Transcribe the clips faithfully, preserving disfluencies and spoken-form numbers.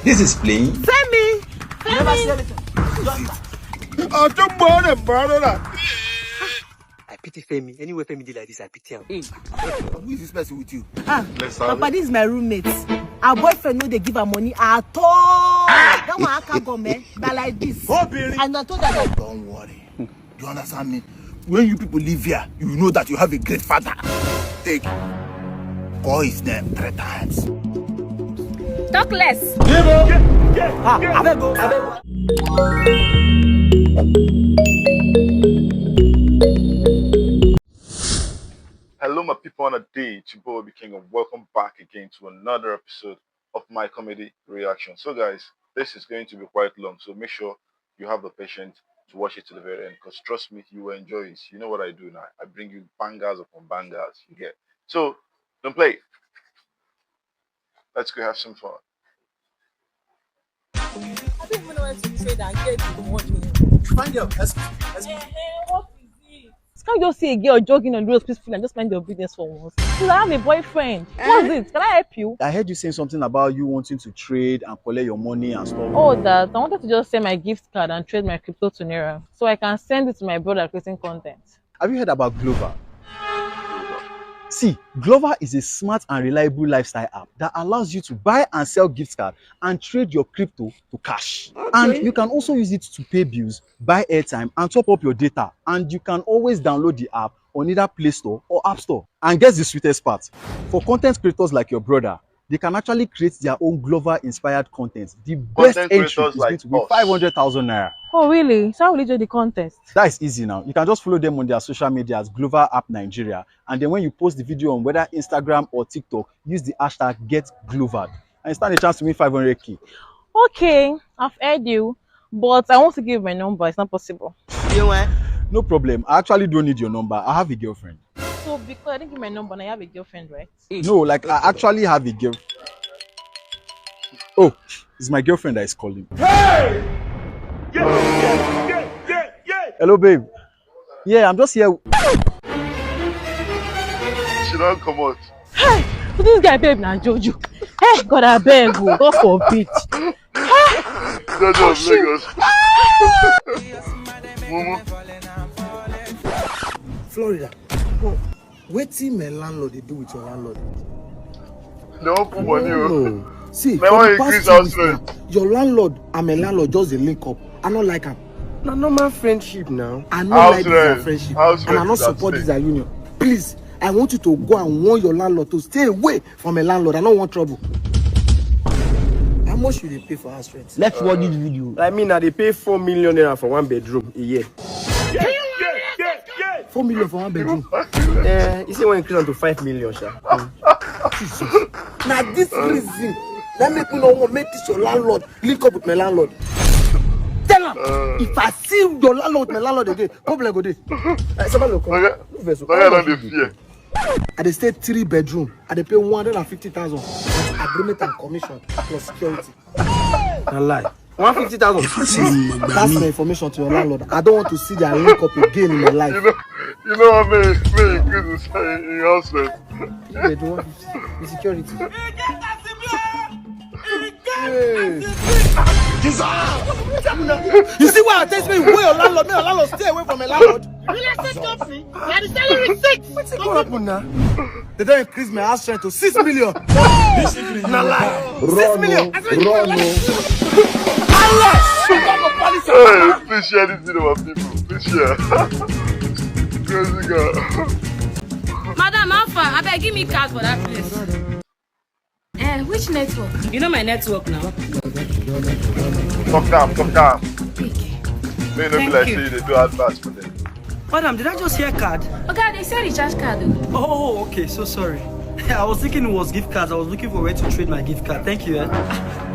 This is playing. Femi! You never see Femi! anything. Just I don't want a brother. I pity Femi. Anywhere Femi dey like this, I pity am. Who is this person with you? Ah, Papa, this is my roommate. Her boyfriend no dey give her money at all. That one aka go me. Na like this. Obìnrin. And I told her that Don't worry. Do you understand me? When you people live here, you know that you have a great father. Take. Call his name three times. Talk less. Ah, abeg go, abeg go. Hello, my people on a day. It's your boy Obi King, and welcome back again to another episode of my comedy reaction. So, guys, this is going to be quite long, so make sure you have the patience to watch it to the very end. Because trust me, you will enjoy it. You know what I do now. I bring you bangers upon bangers. You get so don't play. Let's go have some fun. I don't even know where to trade and get the money. Find your excuse. Eh, eh, what is it? You can't just see a girl jogging on the road peacefully and just mind your business for once. Because I have a boyfriend. What's it? Can I help you? I heard you saying something about you wanting to trade and collect your money and stuff. Oh, that I wanted to just send my gift card and trade my crypto to Naira so I can send it to my brother creating content. Have you heard about Glover? See, Glover is a smart and reliable lifestyle app that allows you to buy and sell gift card and trade your crypto to cash. And you can also use it to pay bills, buy airtime, and top up your data. And you can always download the app on either Play Store or App Store. And guess the sweetest part? For content creators like your brother, they can actually create their own Glover inspired content. The best Content entry creators is like going to be us. five hundred thousand naira. Oh, really? So how will you do the contest? That is easy now. You can just follow them on their social media as Glover App Nigeria. And then when you post the video on whether Instagram or TikTok, use the hashtag get Glovered. And you stand a chance to win five hundred K. Okay, I've heard you, but I want to give my number. It's not possible. No problem. I actually don't need your number. I have a girlfriend. So because I didn't give my number, now you have a girlfriend, right? No, like, I actually have a girl. Oh, it's my girlfriend that is calling. Hey! Yeah, yeah, yeah, yeah, yeah. Hello, babe. Yeah, I'm just here. She don't come out. Hey, this guy babe na jojo. Hey, God, I beg you, God forbid. Jojo of Lagos. Mumu. Florida. Wetin my landlord dey do with your landlord? They won't put money. Oh. No. See, Then for why the you past increase two house weeks now, rent? Your landlord and my landlord just dey link up. I no like am. Na normal friendship now. I no House like this their rent. Friendship, House and I rent no is at support this stake. Their union. Please, I want you to go and warn your landlord to stay away from my landlord. I no want trouble. How much you dey pay for house rent? Let's watch this video. Like me now, they pay four million naira for one bedroom a year. Yeah, yeah, yeah, yeah. Four million for one bedroom. Eh, you say one increase am to five million, sha. Now this reason, let me put no one make this your landlord link up with my landlord. Tell him if I see your landlord with my landlord again, problem go dey. Eh, somebody go come. Okay. No vex o. Okay, I don't dey fear. I dey stay three bedroom. I dey pay one hundred and fifty thousand plus agreement and commission plus security. Na lie. One fifty thousand. That's my information to your landlord. I don't want to see their link up again in my life. You know, you know what may may increase in, in house rent. Three bedroom, one fifty with security. You see why I tell you, where your landlord, make your landlord stay away from my landlord. Real estate company, na the salary six. Wetin go happen now? They don increase my house rent to six million. Na lie. Six million. Hey, please share this video, my people. Please share. Crazy girl. Madam, how far? I beg, give me card for that place. Eh, which network? You know my network now. Come down, come down. Pick. May not be Thank like you. Say they do adverts for them. Madam, did I just hear card? Okay, they say recharge card. Oh. Oh, okay, so sorry. I was thinking it was gift cards. I was looking for where to trade my gift card. Thank you. Eh?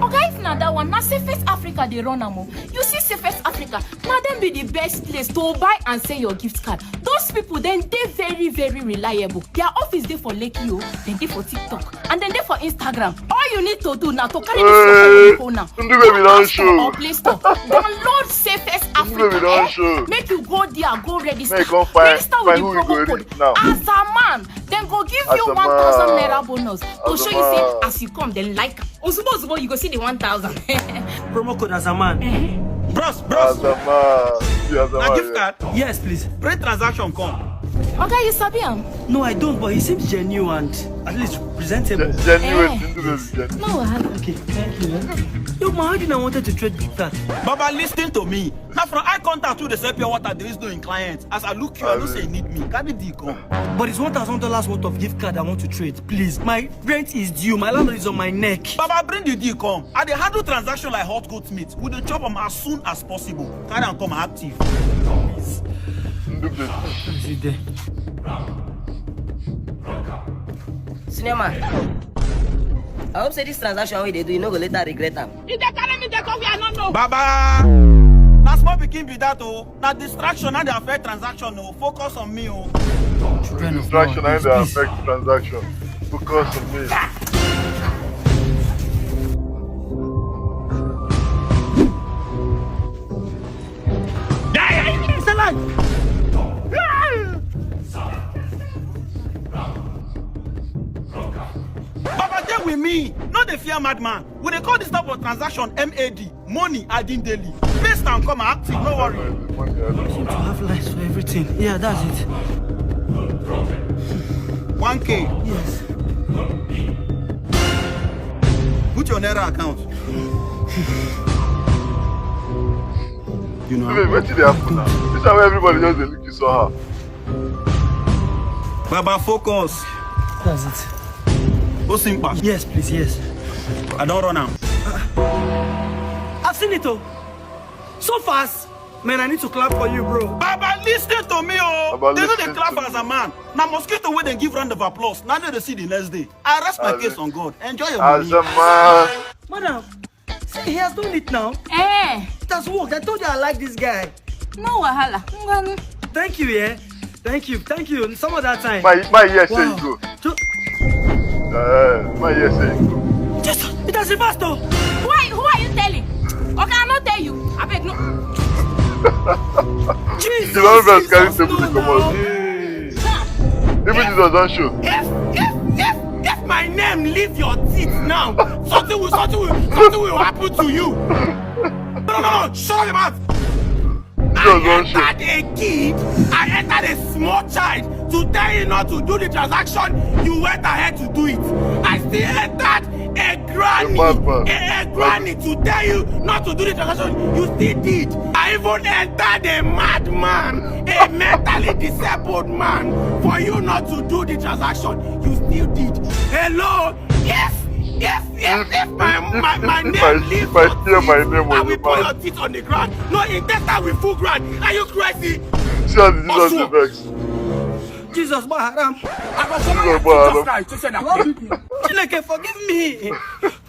Oga, if na that one, na Safest Africa dey run am o. You see Safest Africa, na dem be the best place to buy and sell your gift card. Those people dem dey very very reliable. Their office dey for Lekki o, dem dey for TikTok, and dem dey for Instagram. All You need to do now to carry this your phone now. App Store or Play Store. Download Safest Africa. Make you go there, go register. Make you come find, register with the promo code now. As a man, then go give you one thousand naira bonus to show you say as you come, then like. Ozubo, ozubo, you go see the one thousand. Promo code as a man. Bros, bros. As a man. See, as a man, gift card? Yes, please. Print transaction come. Okay, you sabi am? No, I don't, but he seems genuine and at least presentable. Genuine. No wahala. Okay, thank you. Yo, my, how did I wanted to trade gift card? Baba, listen to me. Now, from eye contact to the same pure water, there is no in client. As I look you, I don't say you need me. Can it be come? But it's one thousand dollars worth of gift card I want to trade. Please, my rent is due. My landlord is on my neck. Baba, bring the deal come. I dey handle transaction like hot goat meat. We dey chop am as soon as possible. Carry am come active. Please. Is it there? Senior man, I hope say this transaction wey dey do, you no go later regret am. If they carry me, they go where I no know. Baba, na small pikin be that o. Na distraction na dey affect transaction o. Focus on me o. Children of God, please. Distraction na dey affect transaction. Focus on me. Baba, dey with me. No dey fear madman. We dey call this type of transaction M A D. Money adding daily. Paste am come active, no worry. Seem to have lights for everything. Yeah, that's it. One K. Yes. Put your naira account. You know. Wait, wetin dey happen now? This is how everybody just dey look you somehow. Baba, focus. That's it. Osimpa. Yes, please, yes. I don run am. I've seen it, oh. So fast. Man, I need to clap for you, bro. Baba, listen to me, oh. They no dey clap as a man. Na mosquito wey dem give round of applause. Na dem dey see the next day. I rest my case on God. Enjoy your money. As a man. Madam, see, he has done it now. Eh. It has worked. I told you I like this guy. No wahala. Ngwanu. Thank you, yeah. Thank you, thank you. Some other time. My, my ear say you go. Ju- Eh, my ear say you go. Jesus, it has reversed, oh. Who are, who are you telling? Okay, I no tell you. Abeg, no. Jesus, you don vex carry table dey comot. Even Jesus don show. If, if, if, if my name leave your teeth now, something will, something will, something will happen to you. No, no, no, no. Shut up your mouth. I entered a kid, I entered a small child to tell you not to do the transaction. You went ahead to do it. I still entered a granny, a, a granny to tell you not to do the transaction. You still did. I even entered a madman, a mentally disabled man, for you not to do the transaction. You still did. Hello? Yes, yes, yes. If my, my, my name leaves your teeth, I will put your teeth on the ground. No, in that time we full ground. Are you crazy? See how the Jesus dey vex. Jesus, Maharam. I go follow you. Jesus, Maharam. Chineke, forgive me.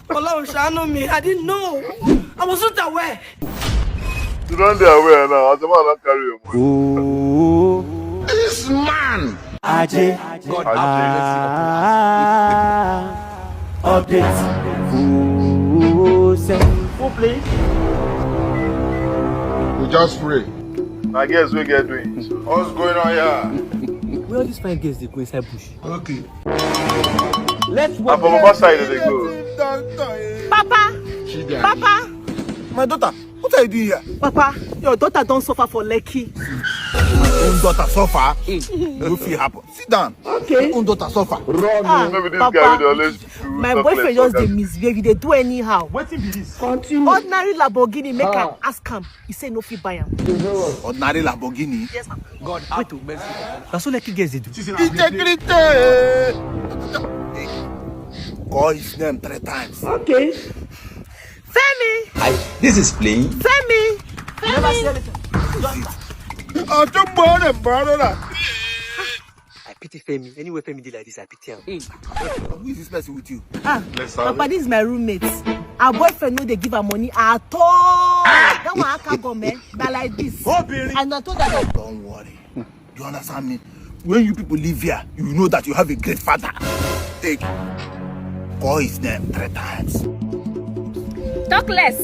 Ọlọ́run, ṣàánú mi. I didn't know. I wasn't aware. You don dey aware now. As a man don carry your money. This man. Ajay. God, have mercy upon us. Ah, update. Oh, say. Who play? We just pray. Na girls wey get doing. What's going on here? Where all these fine girls dey go inside bush? Okay. Let's go. Na for Baba side dem dey go. Papa, Papa, my daughter, what are you doing here? Papa, your daughter don suffer for Lekki. My own daughter suffer? No fit happen. Sit down. Okay. Your own daughter suffer. Run. Ah, no be this guy wey dey always do talk like talk. Papa, my boyfriend just dey misbehave. He dey do anyhow. Wetin be this? Continue. Ordinary Lamborghini, make I ask am. He say no fit buy am. Ordinary Lamborghini. Yes, Papa. God have mercy. Na so Lekki girls dey do. Integrity. Call his name three times. Okay. Femi. Hi, this is Playing. Femi. Femi. I pity Femi. Anywhere Femi dey like this, I pity am. Who is this person with you? Ah, Papa, this is my roommate. Her boyfriend no dey give her money at all. That one aka go, man. Na like this. Obìnrin. And I told her that. Don't worry. You understand me? When you people live here, you know that you have a great father. Take. Boys dem three times. Talk less.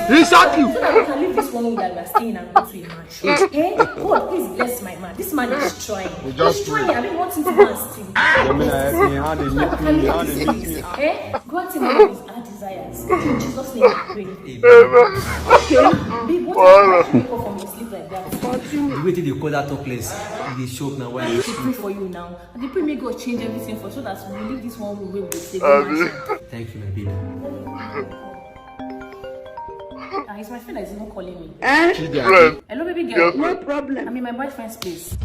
He shot you. So that we can leave this one room that we are staying and go to a man. Eh? God, please bless my man. This man is trying. He's trying. I don't want him to go and steal. Let me know, help me. How they need me? How they need me? Eh? Grant him all his heart desires. In Jesus' name I pray. Babe, what is it? Why you wake up from your sleep like that? The way they call that talk less, e dey shock na why. I dey pray for you now. I dey pray make God change everything for so that we leave this one room wey we dey stay. Thank you, my baby. Ah, it's my friend that is even calling me. Children. Hello, baby girl. No problem. I'm in my boyfriend's place.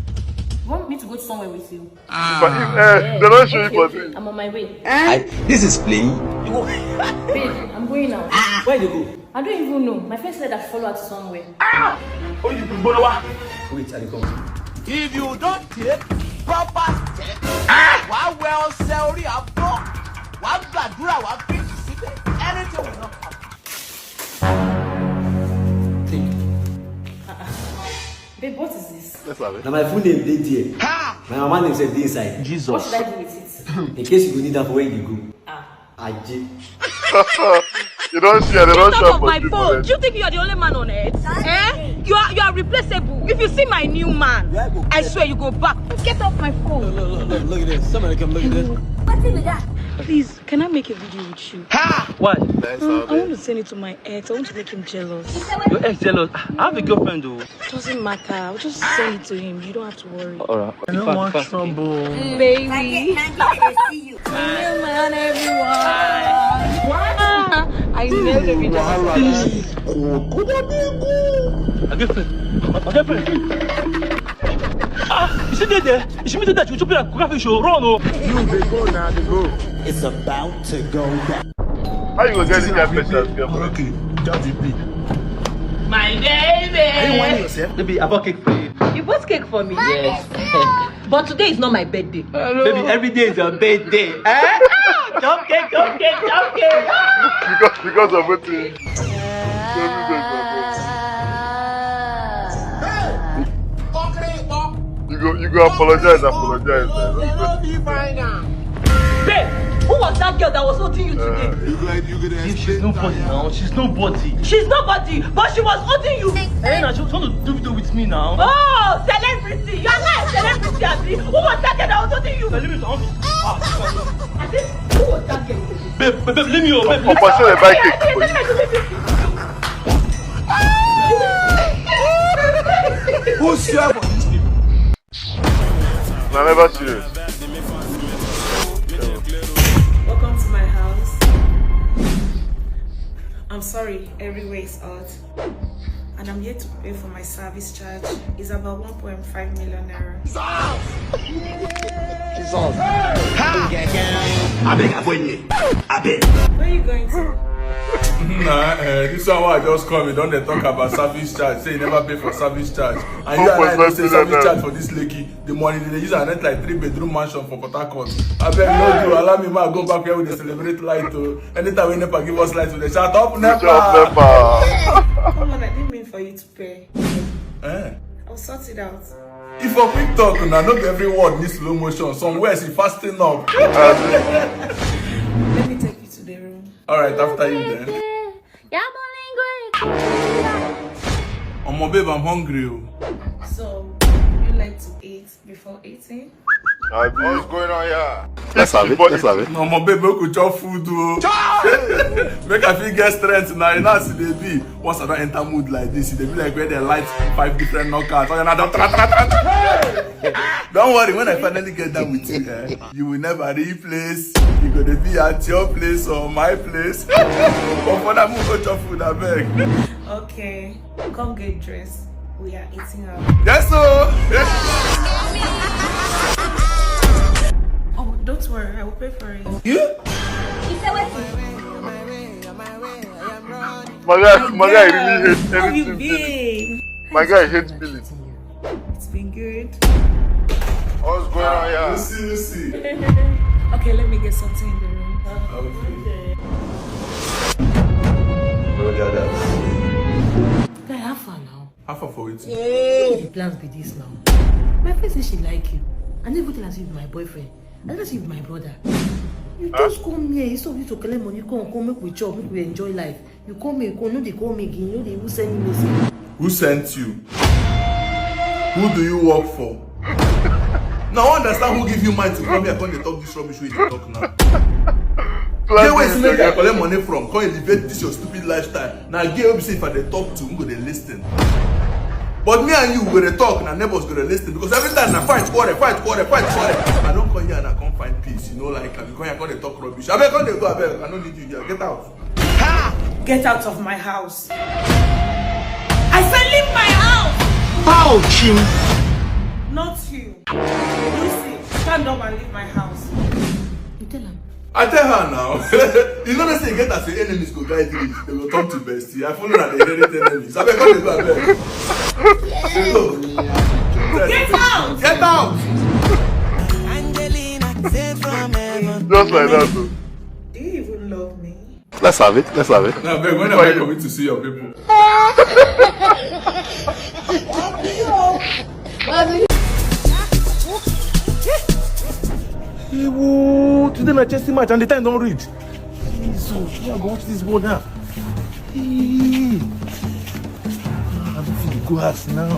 You want me to go somewhere with you? But if, eh, they don't show you for this. I'm on my way. I, this is playing. Babe, I'm going out. Where you go? I don't even know. My friend said I follow her to somewhere. Wait, I dey come. If you don't take proper steps, wàá wẹ ọṣẹ orí abọ́, wàá gbàdúrà, wàá fi síbẹ̀, anything will not happen. Take. Babe, what is this? Let's have it. Na my full name dey there. My mama name sef dey inside. What should I do with it? In case you go need am for where you dey go. Ah. Ajay. You don't share, they don't Get share off of for my you, phone. but Do you think you are the only man on earth? Eh? You are you are replaceable. If you see my new man, I swear you go back. Get off my phone. Look, look, look, look at this. Somebody come look at this. Please, can I make a video with you? Why? Um, I want to send it to my ex. I want to make him jealous. Your ex jealous. I have a girlfriend though. Doesn't matter. I'll just send it to him. You don't have to worry. Alright. I don't want trouble. Baby. Come on, everyone. I know, baby. My girlfriend. My girlfriend. Ah, you see there? You see me there? You chop like crayfish. Oh, run, oh. You dey go now, dey go. It's about to go down. How you go get this kind of person as girlfriend? Okay, just the beat. My baby. Are you whining yourself? Baby, I bought cake for you. You bought cake for me? Yes. But today is not my birthday. Baby, every day is your birthday. Eh? Jump cake, jump cake, jump cake. Because because of wetin? Every day is your birthday. You go you go apologize, apologize. Man. Babe, who was that girl that was holding you today? You go, you go there. She's nobody now. She's nobody. She's nobody, but she was holding you. Hey, now she want to do video with me now. Oh, celebrity! You are not a celebrity, abi? Who was that girl that was holding you? Celebrity, I want to. Ah, I said, who was that girl? Babe, babe, babe, leave me, oh, babe. Opa, say they buy cake for you. Who's here for these people? No, never serious. Welcome to my house. I'm sorry, everywhere is hot. And I'm here to pay for my service charge. It's about one point five million naira. Abeg, avoid me. Abeg. Where are you going to? Nah, eh, this one wey I just come, you don dey talk about service charge. Say you never pay for service charge. And you and I know say service charge for this Lekki, the money they use and rent like three bedroom mansion for Port Harcourt. Abeg, no do, allow me, ma, go back where we dey celebrate light o. Anytime wey NEPA give us light, we dey shout, "Up NEPA!" Come on, I didn't mean for you to pay. Eh? I'll sort it out. If for quick talk, una no be every word need slow motion. Some words, e fasting up. Let me take you to the room. All right, after you then. Omo, babe, I'm hungry o. So, you like to eat before eating? Abi. What's going on here? Let's have it. Let's have it. Omo, babe, make we chop food o. Make I fit get strength now. You know as e dey be. Once I don enter mood like this, e dey be like where they light five different knockouts. Oh, yeah, now don tra tra tra tra. Don't worry, when I finally get down with you, eh, you will never replace. You go dey be at your place or my place. But for that, move go chop food, abeg. Okay, come get dressed. We are eating out. Yes, sir. Oh, don't worry, I will pay for it. You? My guy, my guy really hates How you everything. been? My guy hates billing. It's been good. What's going on here? See, see. Okay, let me get something in the room. Okay. Guy, how far now? Half of it. Wetin be the plans be this now? My friend say she like you. I no even tell her say you be my boyfriend. I tell her say you be my brother. You just come here instead of you to collect money, come, come make we chop, make we enjoy life. You call me, you call, no dey call me again, no dey even send me message. Who sent you? Who do you work for? Now I understand who give you mind to come here, come dey talk this rubbish wey you dey talk now. Get where you see make I collect money from, come elevate this your stupid lifestyle. Na girl wey be say if I dey talk to, who go dey listen? But me and you, we go dey talk, na neighbors go dey listen, because every time na fight, quarrel, fight, quarrel, fight, quarrel. I don come here and I come find peace. You know, like, I be come here, come dey talk rubbish. Abeg, come dey go, abeg. I no need you here. Get out. Ha! Get out of my house. I say leave my house. Ouch! Not you. Lucy, stand up and leave my house. You tell am. I tell her now. You know they say get as your enemies go guide you, they go turn to bestie. I follow that they inherit enemies. I beg, come dey go, abeg. Go. Get out! Get out! Angelina, sent from heaven. Just like that, though. Do you even love me? Let's have it. Let's have it. Now, abeg, when am I coming to see your people? Ewo, today na Chelsea match and the time don reach. Jesus, me I go watch this ball now. Hey. Ah, I don't feel go house now.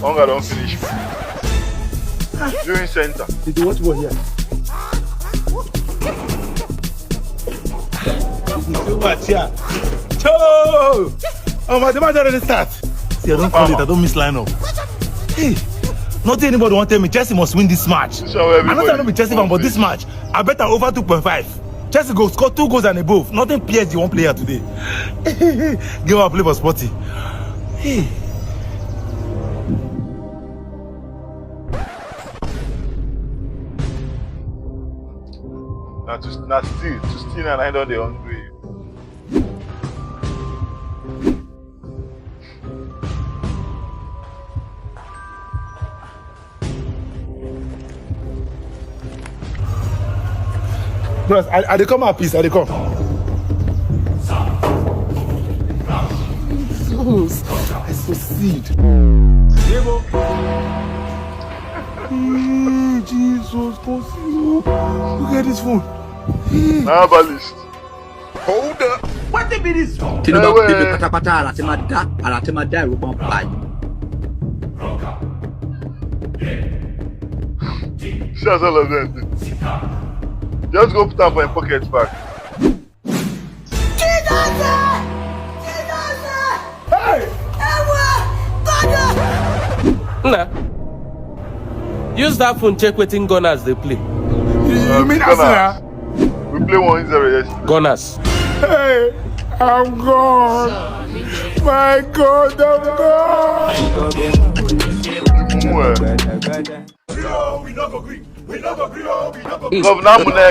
Hunger don finish. Viewing center. Did you watch ball here? Too much here. Cho! Oh my, the match already start. See, I don't call it. I don't miss lineup. Hey, nothing anybody want tell me. Chelsea must win this match. I know say I no be Chelsea fan, but this match, I bet am over two point five. Chelsea go score two goals and above. Nothing P S G one player today. Give our play for Sporty. Hey. Na to, na still, to still na, na don dey hungry. Bros, I, I dey come out, please. I dey come. Jesus, I succeed. Hey, Jesus, go see you. Look at this phone. Hey. Herbalist. Hold up. What the be this? Tinubu Ewe. Pé pátápátá, ara tí máa dá, ara tí máa dá ìró pọn báyìí. See as all of them dey. Just go put am for im pocket back. Jesus! Jesus! Hey! Ewa! Father! Nna, use that phone check wetin Gunners dey play. You, you mean Arsenal? We play one zero yesterday. Gunners. Hey, I'm gone. My God, I'm gone. Mumu, eh.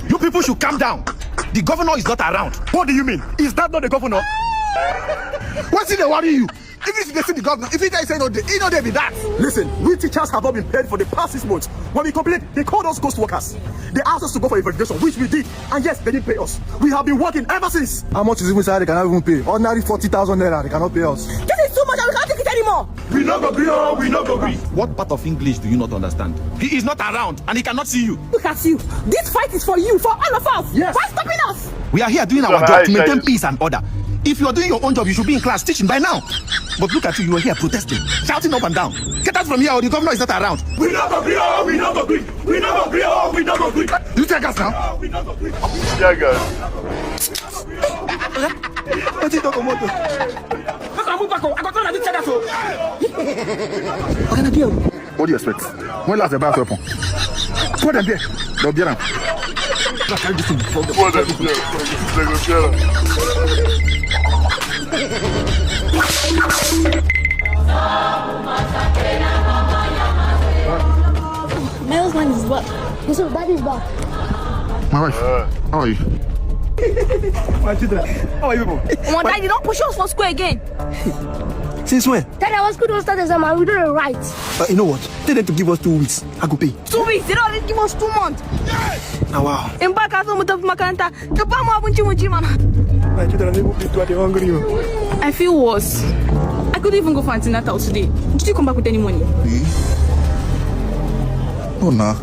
You people should calm down. The governor is not around. What do you mean? Is that not the governor? Wetin dey worry you? If you dey see the governor, if he tell you say no dey, he no dey be that. Listen, we teachers have not been paid for the past six months. When we complained, they called us ghost workers. They asked us to go for investigation, which we did. And yes, they didn't pay us. We have been working ever since. How much is even salary they cannot even pay? Ordinary forty thousand naira, they cannot pay us. This is too much, and we can't take it anymore. We no go gree, oh, we no go gree. What part of English do you not understand? He is not around and he cannot see you. Look at you. This fight is for you, for all of us. Yes. Why stopping us? We are here doing our job to maintain peace and order. If you are doing your own job, you should be in class teaching by now. But look at you, you are here protesting, shouting up and down. Get out from here, or the governor is not around. We no go gree, oh, we no go gree. We no go gree, oh, we no go gree. You tear gas now? We no go gree. Tear gas. Wetin you talk about? Make I move back, oh. I go tell you, tear gas, oh. Oga, na there. What do you expect? When last they buy weapon? Throw them there. They'll bear am. Carry this thing. Throw them. Throw them there. They go bear am. My husband is back. He said, "Daddy is back." My wife, how are you? My children, how are you people? Omo, Daddy don push us for school again. Since when? Daddy, our school don start exam and we don dey write. Uh, you know what? Tell them to give us two weeks. I go pay. Two weeks? They don already give us two months. Now, wow. In back as we move to makaranta, the palm up, winchi winchi, mama. My children, they move this to the hungry. I feel worse. I couldn't even go for antenatal today. Did you come back with any money? Eh? No, na.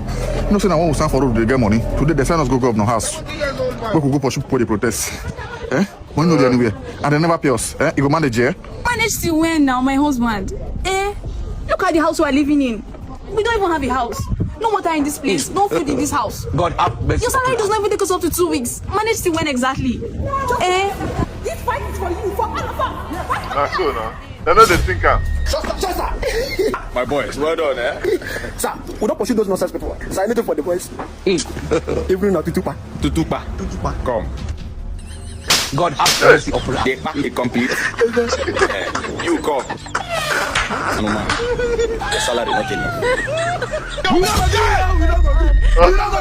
You know say na when we stand for road, dey get money. Today, they send us go governor house. We could go pursue people dey protest. Eh? Money no dey anywhere. And they never pay us. Eh? You go manage here? Manage till when now, my husband? Eh? Look at the house we are living in. We don't even have a house. No water in this place. No food in this house. God have mercy. Your salary does not even take us up to two weeks. Manage till when exactly? Eh? This fight is for you, for all of us. Na so na. Dem no dey think am. My boys, well done, eh? Sir, we don't pursue those nonsense people. Sir, anything for the boys. Even na tutupa. Tutupa. Tutupa. Come. God have mercy upon us. Dey pack it complete. You come. No man. The salary not enough. We no go gree, we no go gree, we no go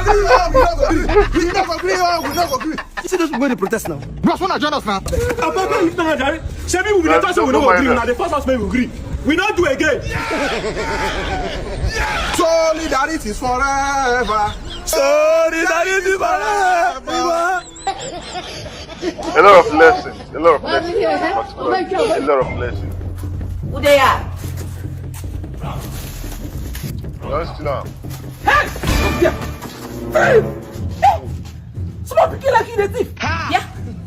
gree, we no go gree, we no go gree. You see those people wey dey protest now? Bros, wanna join us now? Abeg, make you stand there. Shebi we dey talk say we no go gree, una dey force us make we gree. We no do again. Solidarity is forever. Solidarity is forever. A lot of lessons. A lot of lessons. A lot of lessons. Who dey here? Just sit down. Hey! Hey! Small pikin like you dey thief. Yeah.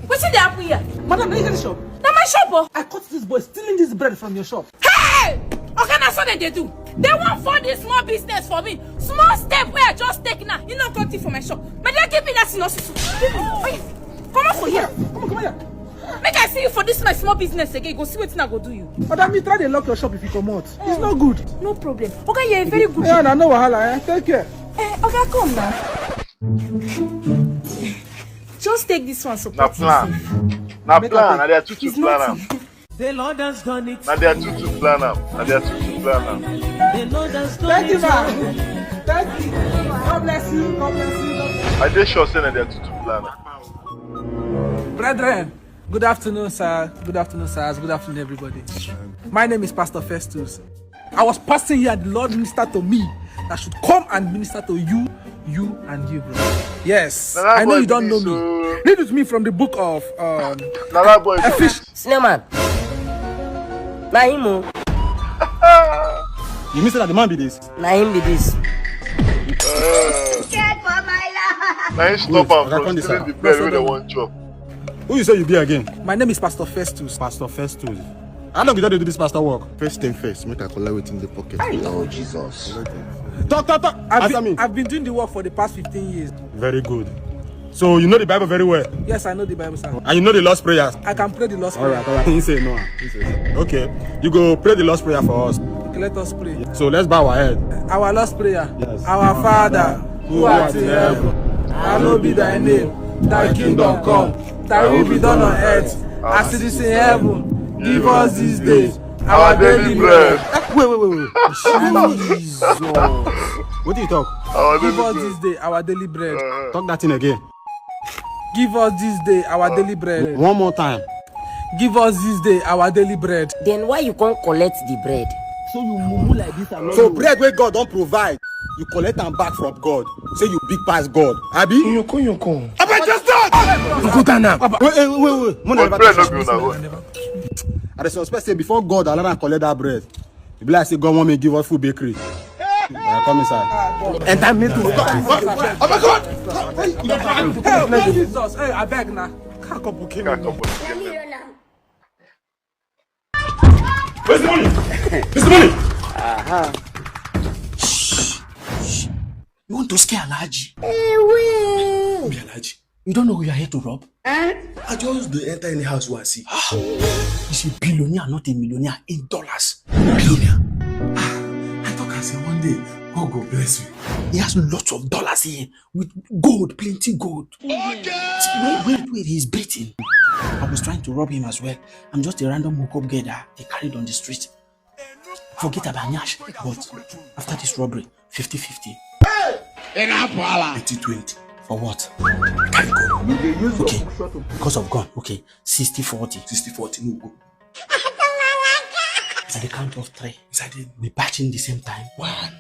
Wetin dey happen here? Madam, na you get the shop? Na my shop o. I caught this boy stealing this bread from your shop. Hey! Oga, na so dem dey do. Dem wan fall this small business for me. Small step wey I just take now, you no come thief for my shop. My dear, give me that thing, no susu. Give me. Oya, comot for here. Come on, come on here. Make I see you for this my small business again, you go see wetin I go do you. Madam, you try dey lock your shop if you comot. It's not good. No problem. Oga, you're a very good. Yeah, na no wahala, eh? Take care. Eh, Oga, come now. Just take this one, support yourself. Na plan. Na plan. Na their tutu plan am. The Lord has done it. Na their tutu plan am. Na their tutu plan am. The Lord has done it. Thank you, ma. Thank you. God bless you. God bless you. I dey sure say na their tutu plan am. Brethren, good afternoon, sir. Good afternoon, sirs. Good afternoon, everybody. My name is Pastor Festus. I was passing here, and the Lord ministered to me that I should come and minister to you, you and you, bro. Yes, I know you don't know me. Read with me from the book of, um, Ephesians. Snowman. Na him o. You mean say na the man be this? Na him be this. Na him stop am from stealing the bread wey dem wan chop. Who you say you be again? My name is Pastor Festus. Pastor Festus. How long you don dey do this pastor work? First thing first, make I collect wetin dey pocket. Oh, Jesus. Talk, talk, talk. I've been doing the work for the past fifteen years. Very good. So you know the Bible very well? Yes, I know the Bible, sir. And you know the Lord's Prayer? I can pray the Lord's Prayer. All right, all right. He say no. He say no. Okay. You go pray the Lord's Prayer for us. Okay, let us pray. So let's bow our head. Our Lord's Prayer. Yes. Our Father, who art in heaven, hallowed be thy name. Thy kingdom come. Thy will be done on earth as it is in heaven. Give us this day our daily bread. Wait, wait, wait, wait. Jesus. What do you talk? Give us this day our daily bread. Talk that thing again. Give us this day our daily bread. One more time. Give us this day our daily bread. Then why you can't collect the bread? So you mumu like this and so bread wey God don provide, you collect am back from God. Say you big pass God. Abi? Yoko, yoko. Abeg, just stop! You go down now. Wait, wait, wait, wait. But bread no be una own. I dey suspect say before God allow am collect that bread, e be like say God want me give us full bakery. Uh, come inside. Enter me too. Oh my God! Hey, Jesus. Hey, abeg na. Kakọ buke me. Where's the money? Where's the money? You want to scare Alhaji? Be Alhaji. You don't know who you are here to rob? Eh? I just dey enter any house wey I see. He's a billionaire, not a millionaire, in dollars. Billionaire. Ah, I talk and say one day, God go bless me. He has lots of dollars here with gold, plenty gold. Okay. See, where, where, where he's breathing. I was trying to rob him as well. I'm just a random hookup girl that they carried on the street. Forget about Nyash, but after this robbery, fifty fifty. Enough wahala. Eighty twenty. For what? Carry go. Okay, because of gun. Okay, sixty forty. Sixty forty, no go. At the count of three, we barge in the same time. One,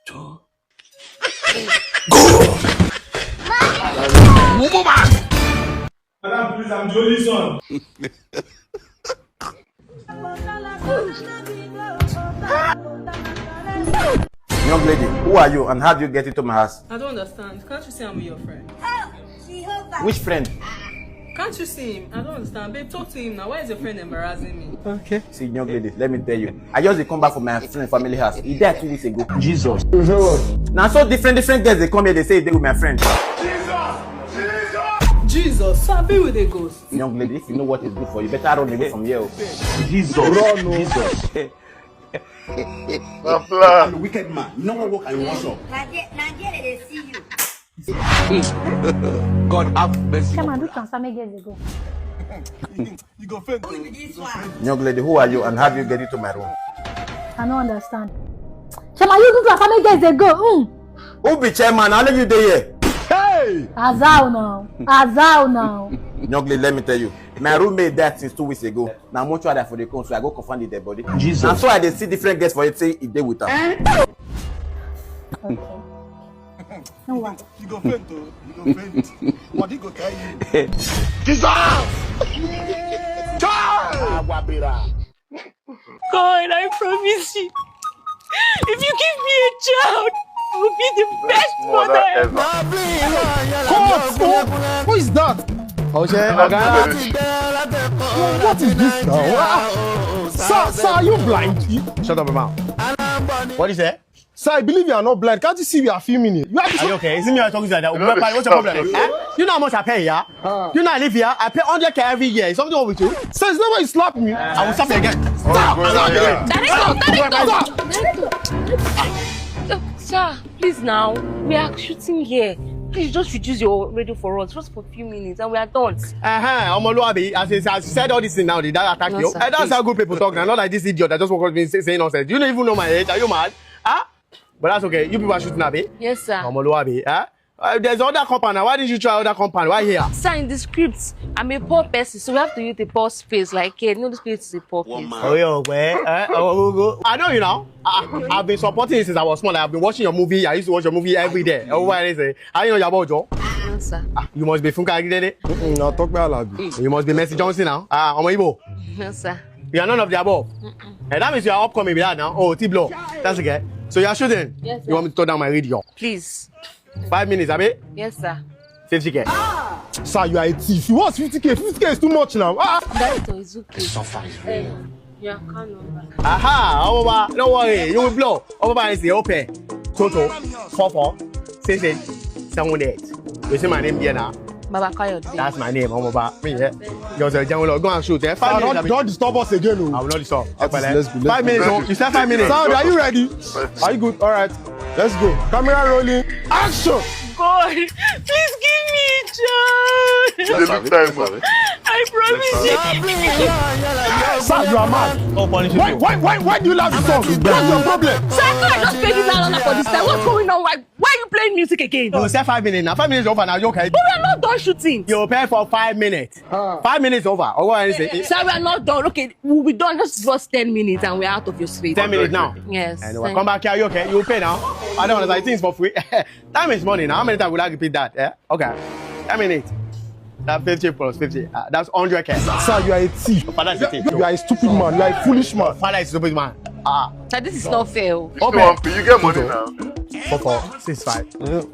two, three. Go! Mumu man! Madam, please, I'm the only son. Young Lady, who are you and how do you get into my house? I don't understand. Can't you see I'm your friend? Which friend? Can't you see him? I don't understand. Babe, talk to him now. Why is your friend embarrassing me? Okay. See, young lady, let me tell you. I just dey come back from my friend family house. He died two weeks ago. Jesus. Now so different different girls dey come here, they say they with my friend. Jesus, so I be with a ghost. Young lady, if you know what is good for you, better run away from here. Oh. Jesus. Run, oh. Jesus. My plan. Wicked man. You know what work I wash up. Nigeria, they see you. God have mercy. Come and do transfer make girls dey go. You go faint. Young lady, who are you and how do you get into my room? I no understand. Chairman, you do transfer make girls dey go. Mm. Who be chairman? How do you dey here? Hey! Azao now. Azao now. Young lady, let me tell you. My roommate died since two weeks ago. Now mortuary for the council, I go confirm the dead body. Jesus. And so I dey see different girls for it, say e dey with her. Okay. No one. You go faint, oh. You go faint. What he go tell you? Jesus. Awabira. God, I promise you. If you give me a child, I will be the best mother ever. Court, oh, who is that? Okay, What is this now? Ah, sir, sir, are you blind? You- Shut up, your mouth. What is that? Sir, I believe you are not blind. Can't you see we are filming here? You have to Are you okay? Is it me you're talking to like that? What's your problem? Eh? You know how much I pay, yeah? You know I live here. I pay hundred k every year. Is something wrong with you? Sir, it's not why you slap me. I will stop you again. Stop! Stop! Director, director, Stop! Director. Sir, please now. We are shooting here. Please just reduce your radio for us, just for a few minutes, and we are done. Uh-huh. Omoluabi, as I, as I said all this thing now, did that attack No, you? sir. Eh, that's how good people talk now. Not like this idiot that just woke up and say, say nonsense. Do you not even know my age? Are you mad? Huh? But that's okay. You people are shooting, Abi. Yes, sir. Omoluabi, huh? Uh, there's other compound now. Why didn't you try other compound? Why here? Sir, in the script, I'm a poor person, so we have to use the poor space. Like, yeah, no, this place is a poor place. Oh, yeah, okay. Eh, oh, oh, oh. I know you now. I, I've been supporting you since I was small. I've been watching your movie. I used to watch your movie every day. Oh, why is it? How you know Yabo Ojo? No, sir. Ah, you must be Funka Agidede. No, talk about Alabi. You must be Mercy Johnson now. Ah, Omo Igbo. No, sir. You are none of the above. And that means you are upcoming with that now. Oh, T-Blow. That's okay. So you are shooting? Yes, sir. You want me to turn down my radio? Please. Five minutes, Abi? Yes, sir. fifty k. Sir, you are a thief. You want fifty k? fifty k is too much now. Ah! Director, it's okay. Suffer is real. Yeah, can't number. Aha, Omoba, don't worry. You will blow. Omoba is the open. Toto, four four, six eight, seven eight. You see my name there now. Baba Kayode. That's my name, Omoba. Me, yeah. Just uh, General, go and shoot. Eh? Five Sir, minutes. don't, don't disturb us again, oh. I will not disturb. Let's go, let's go, Five minutes, let's oh. go. You said five minutes. Sound, are you ready? Are you good? All right. Let's go. Camera rolling. Action! God, please give me a chance. They look time, man. I promise you. Sir, you are mad. Oh, punish Why, you. why, why, why do you love the song? What's your problem? Sir, I just paid this dollar for this time. What's going on? Why, why are you playing music again? You said five minutes now. Five minutes over now. You okay? But we are not done shooting. You pay for five minutes. Five minutes over. Or what is it? Sir, we are not done. Okay, we'll be done. Just give us ten minutes and we're out of your space. Ten minutes now. Yes. And we'll come back here. You okay? You pay now. I don't understand. Things for free. Time is money now. How many times will I repeat that? Yeah. Okay. Ten minutes. That fifty plus fifty. Uh, that's hundred k. Sir, you are a thief. Father is a thief. You are a stupid man. You are a foolish man. Father is a stupid man. Ah. Sir, this is not fair. Oh. Open. Come on, you get money now. Four four six five. What's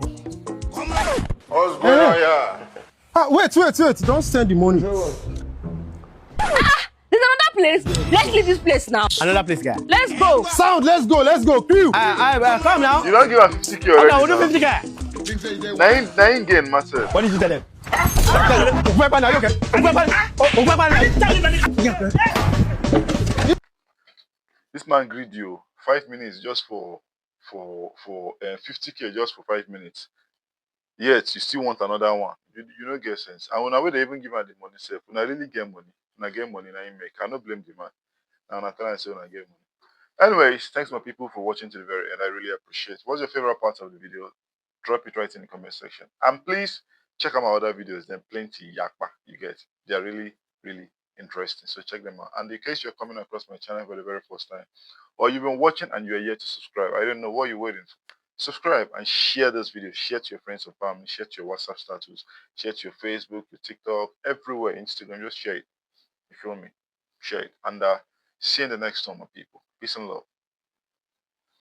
going on here? Ah, wait, wait, wait. Don't send the money. There's another place. Let's leave this place now. Another place, guy. Let's go. Sound, let's go, let's go. Crew. I, I, uh, come now. You don't give her fifty k Come already. now, we'll do Now. fifty k. Nine, nine gain matter. What did you tell them? Open my, you okay? Open my, open my. This man greedy you. Five minutes just for for for uh, fifty k just for five minutes. Yet you still want another one. You, you no get sense. And when I would even give her the money, self, when I really get money, when I get money, I make. I no blame the man. And I tell her say when I get money. Anyways, thanks my people for watching to the very end. I really appreciate it. What's your favorite part of the video? Drop it right in the comment section. And please check out my other videos. Then plenty yakpa you get. They are really, really interesting. So check them out. And in case you're coming across my channel for the very first time, or you've been watching and you're yet to subscribe, I don't know what you're waiting for. Subscribe and share this video. Share to your friends and family. Share to your WhatsApp status. Share to your Facebook, your TikTok, everywhere, Instagram. Just share it. You feel me? Share it. And uh, see you in the next one, my people. Peace and love.